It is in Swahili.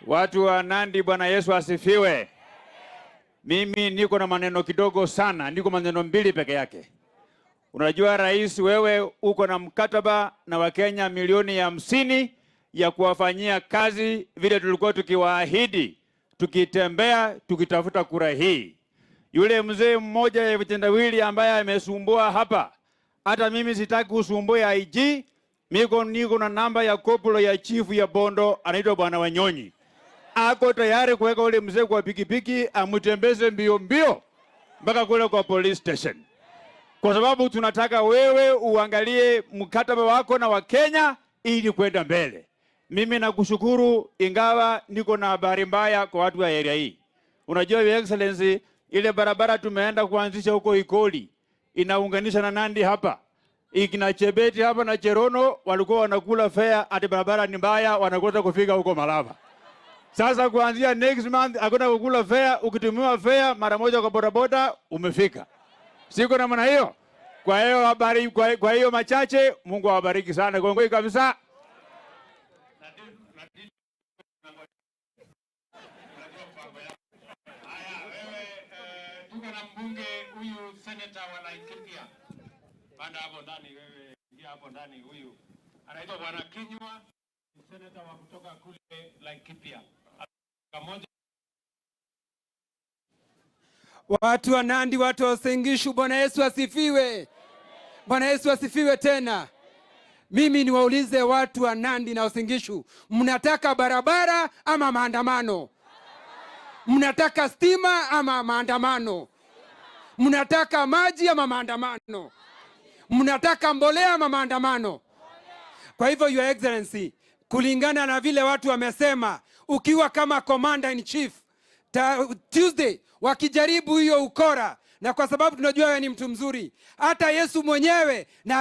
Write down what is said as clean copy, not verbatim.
Watu wa Nandi, Bwana Yesu asifiwe. Mimi niko na maneno kidogo sana, niko maneno mbili peke yake. Unajua rais, wewe uko na mkataba na Wakenya milioni 50 ya kuwafanyia kazi vile tulikuwa tukiwaahidi, tukitembea tukitafuta kura hii. Yule mzee mmoja ya vitendawili ambaye amesumbua hapa, hata mimi sitaki kusumbua IG. Niko na namba ya koplo ya chifu ya Bondo, anaitwa Bwana Wanyonyi. Ako tayari kuweka ule mzee kwa pikipiki amtembeze mbio mbio mpaka kule kwa police station, kwa sababu tunataka wewe uangalie mkataba wako na Wakenya ili kwenda mbele. Mimi nakushukuru, ingawa niko na habari mbaya kwa watu wa area hii. Unajua Your Excellency, ile barabara tumeenda kuanzisha huko Ikoli inaunganisha na Nandi hapa, ikina Chebeti hapa na Cherono walikuwa wanakula fare ati barabara ni mbaya, wanakosa kufika huko Malava. Sasa kuanzia next month hakuna kukula fare, ukitumiwa fare mara moja kwa bodaboda umefika. Siko na maana hiyo. Kwa hiyo habari, kwa hiyo machache, Mungu awabariki sana. Kongoi kabisa. Haya, wewe tuko na mbunge huyu senator wa Laikipia. Panda hapo ndani wewe, ingia hapo ndani huyu. Anaitwa Bwana Kinyua, ni senator wa kutoka kule Laikipia. Kamoja. Watu wa Nandi, watu wa Uasin Gishu, Bwana Yesu asifiwe. Bwana Yesu asifiwe tena. Mimi niwaulize watu wa Nandi na Uasin Gishu, mnataka barabara ama maandamano? Mnataka stima ama maandamano? Mnataka maji ama maandamano? Mnataka mbolea ama maandamano? Kwa hivyo Your Excellency, kulingana na vile watu wamesema, ukiwa kama Commander in Chief Tuesday wakijaribu hiyo ukora, na kwa sababu tunajua wewe ni mtu mzuri, hata Yesu mwenyewe na